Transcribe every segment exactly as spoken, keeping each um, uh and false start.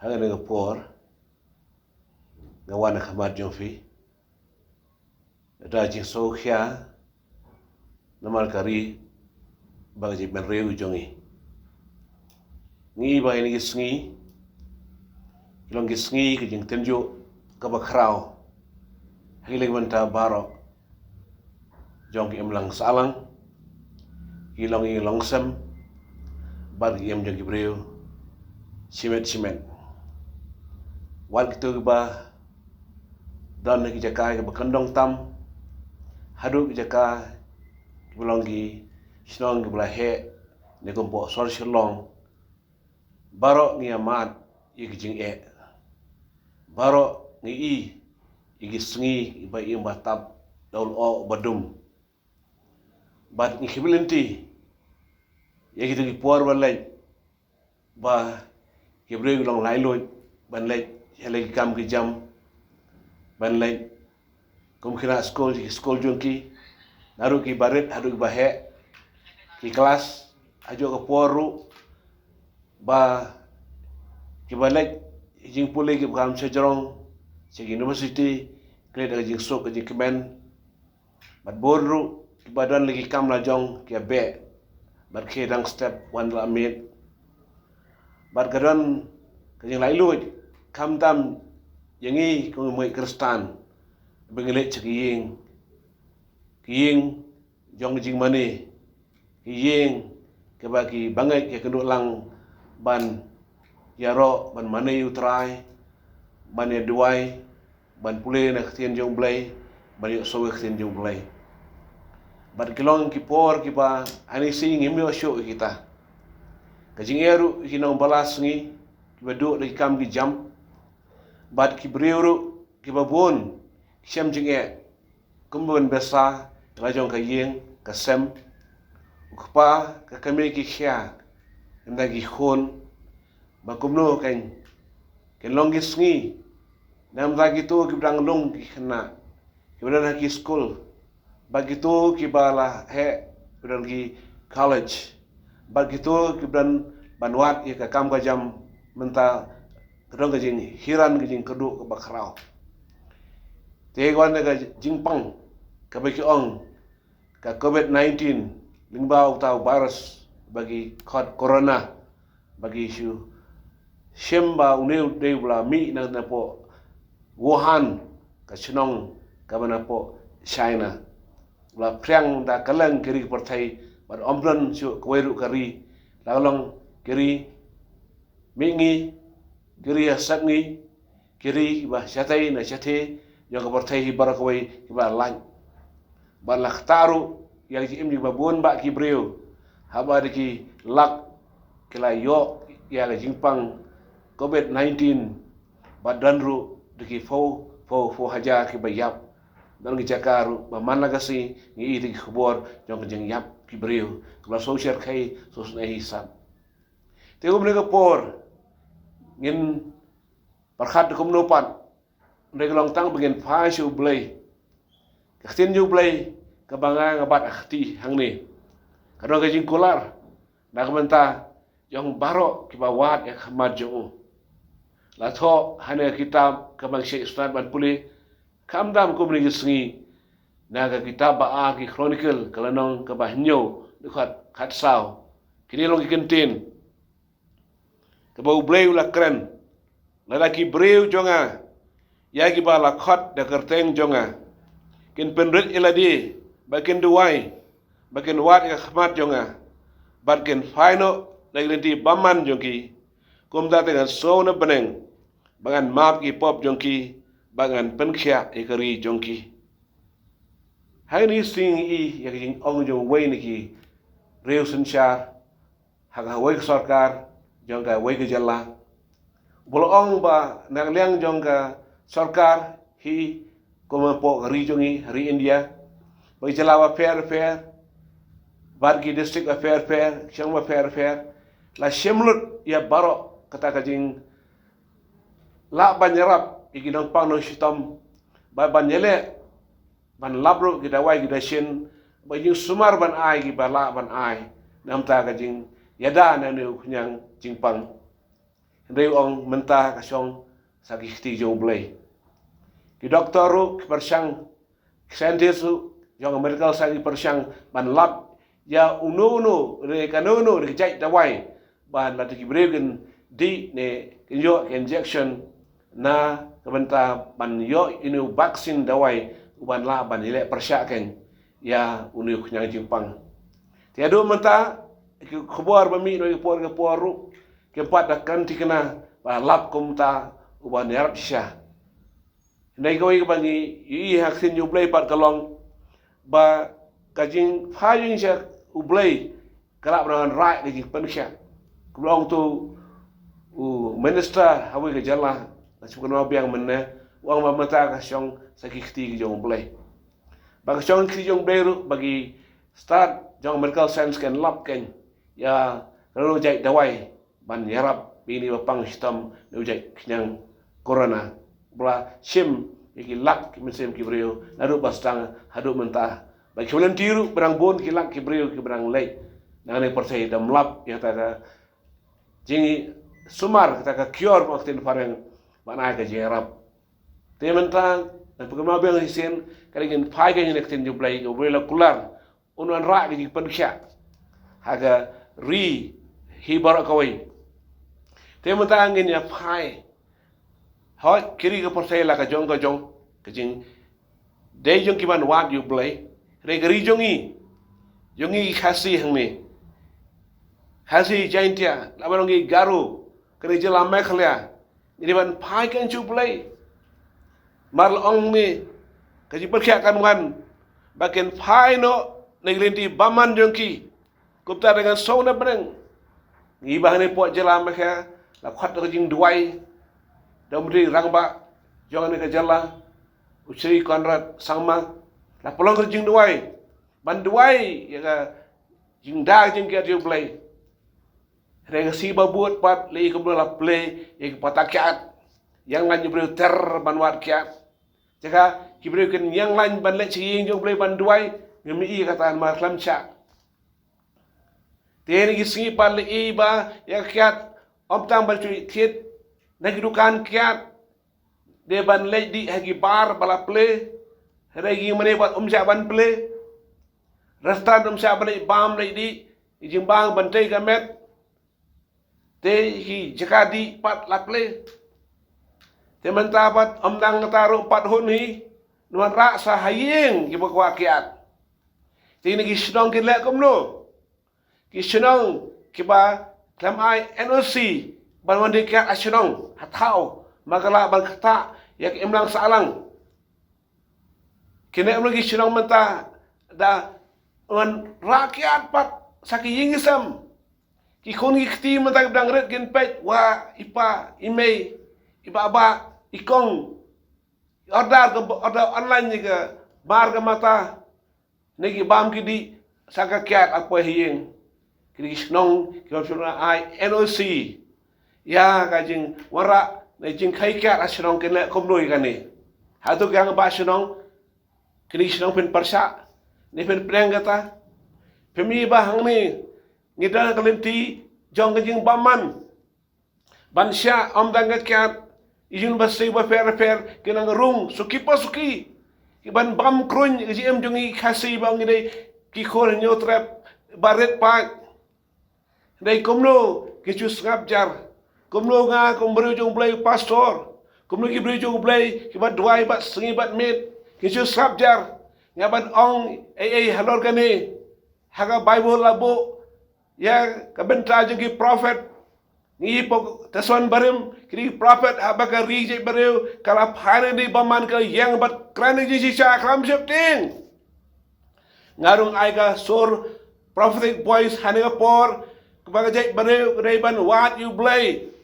Ha kane ka por nga wan ha khmat jong phi da ka jingsngewkhia namar ka ri bad ka jingbynriew jong ngi. Ngi ba ïa kine ki sngi ki long ki sngi ka jingtynjuh kaba khraw ha ki lynti bynta baroh jong ki imlang sahlang, ki longïing longsem bad ki im jong ki briew shimet shimet. Wat kito kiba don ha ki jaka kiba kyndong tam haduh ki jaka kiba long ki shnong kiba la heh ne kum hapoh sor Shillong, baroh ngi ïa mad ïa ki jingeh. Baroh ngi i ïa ki sngi ba im ba tap da u lyoh ba dum. Bad ngi khmih lynti ïa kito ki por ba leit ba ki briew ki long laitluid ban leit sha la ki kam ki jam, ban leit kum ki khynnah skul sha ki skul jong ki, naduh kiba rit haduh kiba heh ki klas. Ha kajuh ka por ruh ba kiba leit jingpule kiba kam shajrong sha ki university ki leit da ka jingsuk ka jingkmen. Bad bun ruh kiba don la ki kam la jong ki ïa beh bad ki dang step wan la miet. Bad ka don ka jinglaitluid khamtam ïa ngi kum ki Khristan ba ngi leit sha ki ïing, ki ïing jong ka jingmane, ki ïing kiba ki bangeit ki ïakynduh lang ban ïaroh ban mane ïa u Trai, ban ïaduwai, ban pule na ka ktien jong u Blei, ban ïohsngew ïa ka ktien jong u Blei. Bad ki long ki por kiba ha kine ki sngi ngim ïoh shuh ïa kita. Ka jingeh ruh ki nongbala sngi kiba duh da ki kam ki jam, bad ki briew ruh kiba bun ki shem jingeh. Kumba ban bsa la jong ka ïing ka sem, u kpa ka kmie ki khia, ynda ki khun, ba kumno kan kin long ki sngi namar kito kiba dang lung ki khynnah, kiba don ha ki skul, bad kito kiba la heh, kiba don ki college, bad kito kiba don ban wad ïa ka kam ka jam mynta ka don ka jinghiran ka jingkyrduh kaba khraw. Te wan ka jingpang kaba ki ong ka covid nineteen lyngba uta u virus ba ki khot corona, ba ki shu shim ba une u dei u la mih na napoh Wuhan, ka shnong kaba napoh China. U la phriang da kylleng ki ri ki pyrthei bad ym don shuh kawei ruh ka ri, la ka long ki ri mihngi, ki ri ha sepngi, ki ri kiba shatei na shatei jong ka pyrthei hi baroh kawei kiba lait. Bad la ktah ruh ïa ki im kiba bun bah ki briew haba da ki lak ki la ïoh ïa ka jingpang covid nineteen. Bad don ruh da ki phew phew phew hajar kiba ïap. Don ki jaka ruh ba man la ka sngi ngi i da ki khubor jong ka jingïap ki briew kaba la sngewsher khei sngewsynei hi sat. Te kumne ka por ngin pyrkhat da kumno pat, hynrei ka long tang ba ngin phai sha u Blei. Ka ktien jong u Blei kaba nga nga bat ha kti hangne ka don ka jingkular na ka bynta jong baroh kiba wad ïa ka khmat jong u. La thoh ha kane ka kitab kaba nga shait sngewtynnat ban pule khamtam kumne ki sngi, na ka kitab ba ar ki Chronicle ka lynnong kaba hynñiew dkhot khatsaw. Kine long ki kyntien kaba u Blei u la kren: Lada ki briew jong nga, ïa kiba la khot da ka kyrteng jong nga, kin pynrit ïa lade bad kin duwai bad kin wad ïa ka khmat jong nga bad kin phai noh na ki lynti bymman jong ki, kumta te ngan sngew na bneng bad ngan map ïa ki pop jong ki bad ngan pynkhiah ïa ka ri jong ki. Ha kine ki sngi ngi i ïa ka jingong jong uwei na ki riew synshar ha kawei ka sorkar jong kawei ka jylla, ba la ong ba na ka liang jong ka sorkar hi, kum hapoh ka ri jong ngi, ri India, ba ki jylla bapher bapher bad ki district bapher bapher, ki shnong bapher bapher, la shim lut ïa baroh kata ka jinglah ban ïarap ïa ki nongpang nongshitom, ba ban ïaleh ban lap ruh ki dawai ki dashin, ba jingsumar ban ai kiba lah ban ai na ka bynta ka jingïada na une u khñiang jingpang. Hynrei u ong mynta ka shong sa ki kti jong U Blei. Ki doktor ruh ki pyrshang, ki scientist ruh jong ka medical science ki pyrshang ban lap ïa uno uno ne kano kano ne ka jait dawai ba lada ki briew kin dih ne kin ïoh ka injection na ka bynta ban ïoh ïa une u vaccine dawai uban lah ban ïaleh pyrshah kein ïa une u khñiang jingpang. Te haduh mynta ki khubor ba mih na ki por ki por ruh kim pat da kren thikna ba lap kumta uban ïarap shisha. Hynrei kawei kaba ngi ïohi ha ka ktien U Blei pat ka long ba ka jingphai jong ngi sha U Blei ka lah ban wanrah ka jingpynkhiah. Kumba ong uto u minister ha kawei ka jylla, nga shu kynmaw biang mynne, u ong ba mynta ka shong sa ki kti ki jong U Blei. Ba ka shong ki kti jong U Blei ruh ba ki stad jong medical science kin lap kein ïa kano kano jait dawai ban ïarap ïa kine ba pang shitom na u jait khñiang corona. Ba la shim ïa ki lak ki mynsiem ki briew naduh ba sdang haduh mynta. Ba ki volunteer ruh ba dang bun ki lak ki briew kiba dang leit na kane ka pyrthei, da ym lap ïa kata ka jingsumar, kata ka cure ba ka ktien phareng, ban ai ka jingïarap. Te mynta ngan pynkynmaw biang shisien, ka dei ngin phai kein ha ka ktien jong U Blei, U Blei u la kular un wanrah ka jingpynkhiah ha ka ri hi baroh kawei. Te mynta ngin ïa phai, hooid, ki ri ka pyrthei la ka jong ka jong, ka jingdei jong ki ban wad ïa U Blei. Hynrei ka ri jong ngi, jong ngi ki Khasi hangne, Khasi Jaiñtia, laba dang ngi Garo, kane ka jylla Meghalaya, ngi dei ban phai kein sha U Blei. Mar la ong ne ka jingpynkhiah kan wan, ba kin phai noh na ki lynti bymman jong ki. Kumta da ngan sngew na bneng. Ngi ba hangne hapoh jylla Meghalaya la khot da ka jingduwai da u Myntri Rangbah jong kane ka jylla, u Shri Conrad Sangma, la pynlong ka jingduwai ban duwai ïa ka jingda jingkiad jong U Blei. Hynrei ka sngi ba bud pat la i kumno la plie ïa ki pata kiad. Ïeng lain ïa ki briew ter ban wad kiad. Jaka ki briew kin ïeng lain ban leit sha ïing jong U Blei ban duwai, ngim i kata namar khlem shah. Te ha kine ki sngi pat la i ba ïa ka kiad ym tang ban shu thied na ki dukan kiad, dei ban leit dih ha ki bar ba la plie. Hynrei ki mane pat ym shah ban plie. Restaurant ym shah ban leit bam leit dih, ki jingbam ban tei ka met. Te ki jaka dih pat la plie. Te mynta pat ym dang kata ruh pat hun hi, ngi wanrah sa ha ïing kiba kwah kiad. Te kine ki shnong kin leh kumno? Ki shnong kiba khlem ai N O C ban wan die kiad ha shnong, ha thaw, ma ka lah ban ktah ïa ka imlang sahlang. Kine ruh ki shnong mynta da wanrah kiad pat sa ki ïing ki sem. Ki khun ki kti mynta kiba dang rit kin peit, wa i pa, i mei, i baba, i kong, i order, ka order online ïa ka bar ka mata, ne ki bam ki dih sa ka kiad ha poi ha ïing. Kine ki shnong kiba shu ai N O C ïa ka jingwanrah ne jingkhie kiad ha shnong kin leh kumno ïa kane? Hato ki rangbah shnong, kine ki shnong phin pyrshah ne phin pdiang kata? Phim i ba hangne ngi don ha ka lynti jong ka jingbymman. Ban shah ym tang ka kiad, ki university bapher bapher ki nang rung suki pa suki, ki ban bam kruiñ ka jingim jong ngi Khasi ba ngi dei ki khun Hynñiewtrep ba rit paid. Dei kumno ki shu sngap jar? Kumno nga kum briew jong U Blei, pastor, kumno ki briew jong U Blei kiba duwai bad sngi bad miet, ki shu sngap jar? Nga ban ong ei ei halor kane. Ha ka Baibl la buh ïa ka bynta jong ki prophet. Ngi pok te son barim, ki dei ki prophet haba ka ri jait briew ka la phai na ka bymman, ka la ïeng bad kren ka jingshisha khlem sheptieng. Nga rung ai ka sur prophetic voice ha kane ka por, kaba ka jait briew ka dei ban wad ïa U Blei,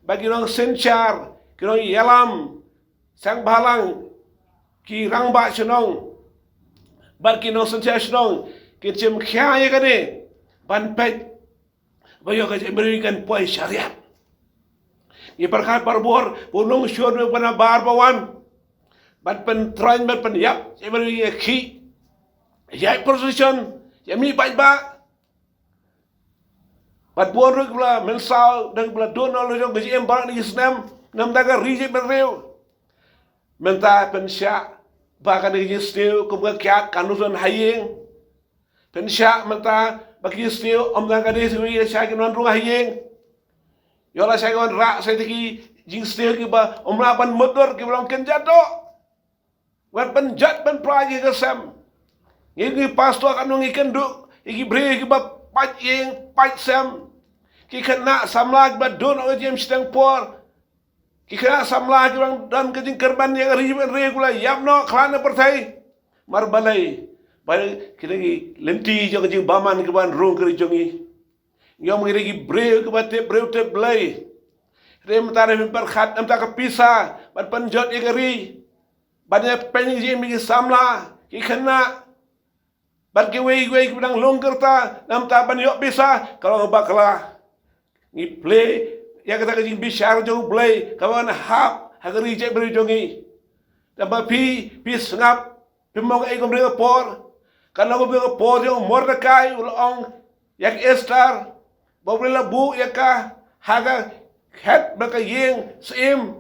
ba ki nongsynshar, ki nongïalam seng bhalang, ki rangbah shnong bad ki nongsynshar shnong kin shim khia ïa kane, ban peit ba ïoh ka jingmyntoi kan poi shariat. Ngi pyrkhat barabor ba u nongshun u ban bar ba wan ban pyntraiñ, ban pynïap jingmyntoi ïa ki, ïa procession, ïa mih paidbah. Pat bun ruh ki ba la mynsaw, dang ba la don noh la jong ka jingim baroh kine ki snem namar ka ri jaitbynriew. Mynta pynshah ba kane ka jingsniew kum ka kiad kan ym don ha ïing. Pynshah mynta ba ka jingsniew ym tang ka dei shuh, lashai kan wan rung ha ïing. Ïoh lashai kan wan rah sa ïa ki jingsniew kiba ym lah ban mutdur, kiba long kynjat doh. Wat pynjot pynpra ïa ka sem. Ngi, ngi pastor, katno ngi kynduh ïa ki briew kiba pait ïing pait sem. Ki khynnah samla kiba don ha ka jingim shiteng por. Ki khynnah samla kiba dang don ka jingkyrmen ïa ka ri bad ri, ki la ïap noh khlad na pyrthei. Namar balei? Ba kine ki lynti jong ka jingbymman kiba wan rung ka ri jong ngi. Ngi ong ngi dei ki briew kiba tip briew tip Blei. Hynrei mynta dei pyrkhat namar ka pisa ban pynjot ïa ka ri. Ban ïa pynjot ïa ki samla, ki khynnah bad kiwei kiwei kiba dang lung ka rta, namar ban ïoh pisa ka long bakla. Ngi plie ïa kata ka jingbishar jong U Blei kaba ngan hap ha ka ri jaitbynriew jong ngi. Tangba phi, phi sngap, phi mong ei kumne ka por? Kan long kumne ka por jong u Mordekai, u la ong ïa ka Esther ba U Blei la buh ïa ka ha ka khet bad ka ïing syiem.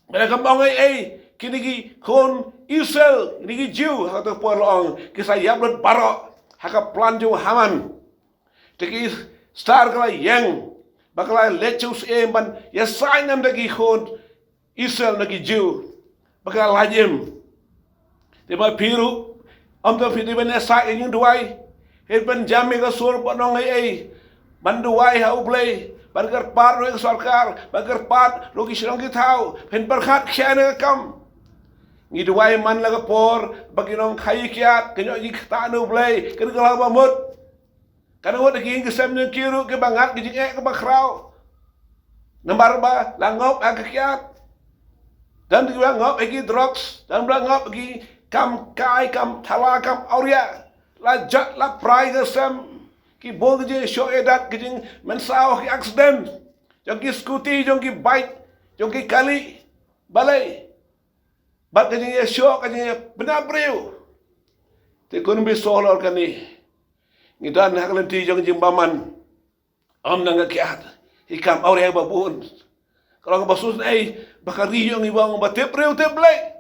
Bad kam ong ei ei, kine ki khun Israel, kine ki Jiw, ha kata ka por la ong ki sa ïap lut baroh ha ka plan jong u Haman. Te ka Esther ka la ïeng bad ka la leit sha u syiem ban ïasaid namar ki khun Israel na ki Jiw, bad ka la lait im. Te ma phi ruh, ym tang phi dei ban ïasaid, ïa ngi duwai. Hynrei ban jam ïa ka sur, ban ong ei ei, ban duwai ha U Blei, ban kyrpad ruh ïa ka sorkar, ban kyrpad ruh ki shnong ki thaw. Phin pyrkhat khia ïa ka kam. Ngi duwai man la ka por ba ki nongkhaïi kiad kin ïoh jingktah na U Blei, kin kylla ba mut. Kan ong wat ki ïing ki sem jong ki ruh kiba ngat ki jingeh kiba khraw. Namar ba la ngop ha ka kiad. Don kiba la ngop ha ki drugs, don ba la ngop ha ki kam kai, kam thala, kam awria. La jot la prai ka sem. Ki bun ki jingshoh ïadat, ki jingmynsaw, ki accident jong ki scooty, jong ki bike, jong ki kali. Balei? Bad ka jingïashoh, ka jingïabna briew. Te kumno phi sngewthuh halor kane? Ngi don ha ka lynti jong ka jingbymman. Ym nang ka kiad, ki kam awria ba bun. Ka long kaba sngewsynei ba ka ri jong ngi, ba ong ba tip briew tip Blei,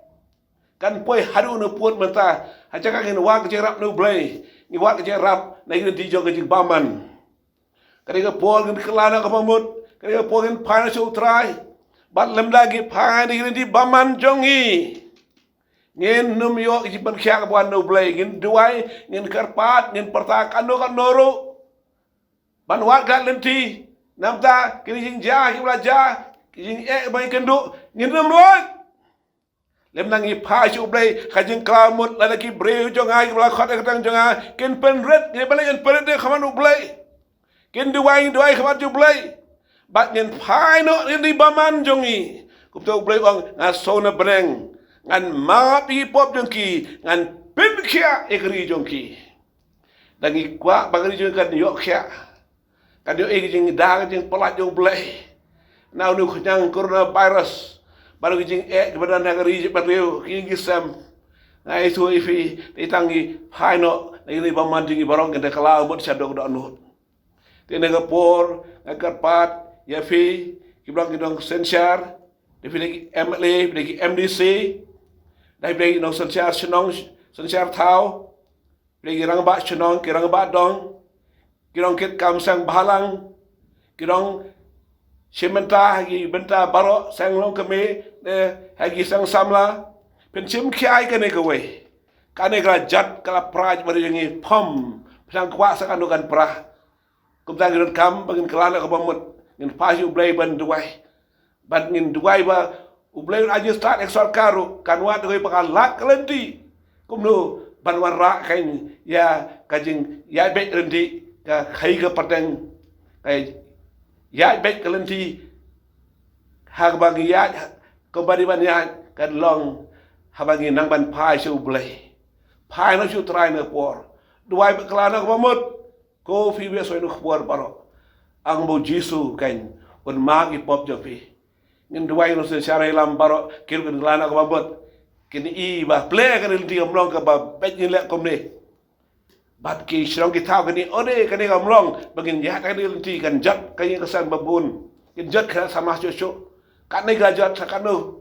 kan poi haduh na pud mynta. Ha jaka ngin wad ka jingïarap na U Blei, ngi wad ka jingïarap na ka lynti jong ka jingbymman. Ka dei ka por ngin kylla noh kaba mut, ka dei ka por ngin phai noh sha U Trai. Bad lymda ngi phai na ka lynti bymman jong ngi, ngin ym ïoh ka jingpynkhiah kaba wan na U Blei. Ngin duwai, ngin kyrpad, ngin pyrta katno katno ruh ban wad ka lynti. Namar kine ki jingjia kiba la jia, ki jingeh ba ngi kynduh, ngin ym lait. Lymda ngi phai sha U Blei, ka jingkylla mut, lada ki briew jong nga kiba la khot ïa ka kyrteng jong nga kin pynrit, kin pynrit, kin pynrit ïa ka khmat U Blei. Kin duwai, duwai khmat U Blei. Bad ngin phai noh na ka lynti bymman jong ngi. Kumta U Blei u ong, nga sngew na bneng, ngan map ïa ki pop jong ki, ngan pynkhiah ïa ka ri jong ki. Da ngi kwah ba ka ri jong ngi kan ïoh khiah, kan ïoh ïa ka jingda, ka jingpyllait jong U Blei na une u khñiang coronavirus, bad ka jingeh kiba don ha ka ri jaitbynriew, ki ïing ki sem. Nga ïathuh ïa phi, te tang ngi phai noh na ka lynti bymman jong ngi, baroh ngin da kylla mut sha dohnud. Te na ka por nga kyrpad ïa phi kiba long ki nongsynshar, da phi dei ki M L A, phi dei ki M D C, da phi dei ki nongsynshar shnong, synshar thaw, phi dei ki rangbah shnong, ki rangbah dong, ki nongkitkam seng bhalang, ki nongshim bynta ha ki bynta baroh, seng longkmie, eh, ha ki seng samla. Phin shim khia ïa kane kawei. Kane ka la jot, ka la pra bad ïa ngi, phim, phin nang kwah sa katno kan pra. Kumta ngi donkam ba ngin kylla noh kaba mut, ngin phai sha U Blei ban duwai. Bad ngin duwai ba U Blei un ai jingstad ïa ka sorkar ruh, kan wad kawei ba ka lad ka lynti kumno ban wanrah kein ïa ka jingïaid beit ryntih, ka khaïi ka pateng, ka ïaid beit ka lynti. Ha kaba ngi ïaid, kaba dei ban ïaid kan long haba ngi nang ban phai sha U Blei. Phai noh sha U Trai na ka por. Duwai bad kylla noh kaba mut. Ko phi ba soi na ka por baroh, ong ba U Jisu kein un map ïa ki pop jong phi. Ngin duwai, ngi nongsynshar ïalam baroh, ki ruh kin kylla noh kaba mut. Kin i ba plie ka lynti kam long kaba beit ngin leh kumne. Bad ki shnong ki thaw kane, ode kane kam long ba ngin ïaid ha kane lynti, kan jot kane ka seng babun, kan jot ka samla shuh shuh. Kane ka jot sa kano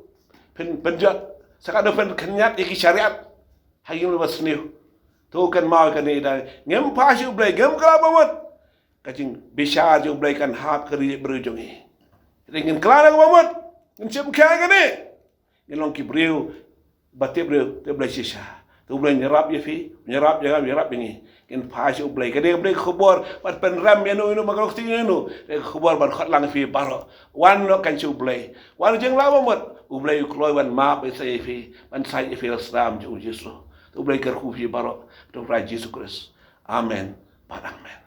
pyn, pynjot, sa kano pynkhynñiat ïa ki shariat ha ïing ba sniew. To kan maw kane da ngim phai sha U Blei, ngim kylla ba mut, ka jingbishar jong U Blei kan hap ka ri briew jong ngi. Te ngin kylla ba mut, ngin shim khia kane. Ngin long ki briew ba tip briew, tip Blei shisha. Te U Blei un ïarap ïa phi, un ïarap ïa nga, un ïarap ïa ngi. Ngin phai sha U Blei. Ka dei, ka dei ka khubor ban pynrem ïano ïano, ba ka long kti ïano ïano. Ka dei ka khubor ban khot lang ïa phi baroh. Wan noh kan sha U Blei. Wan jinglah ba mut. U Blei u kloi ban map ïa sa ïa phi, ban sa ïa phi la sdang jong U Jisu. Te U Blei kyrkhu phi baroh. Te U Blei Jisu Khrist. Amen. Bad amen.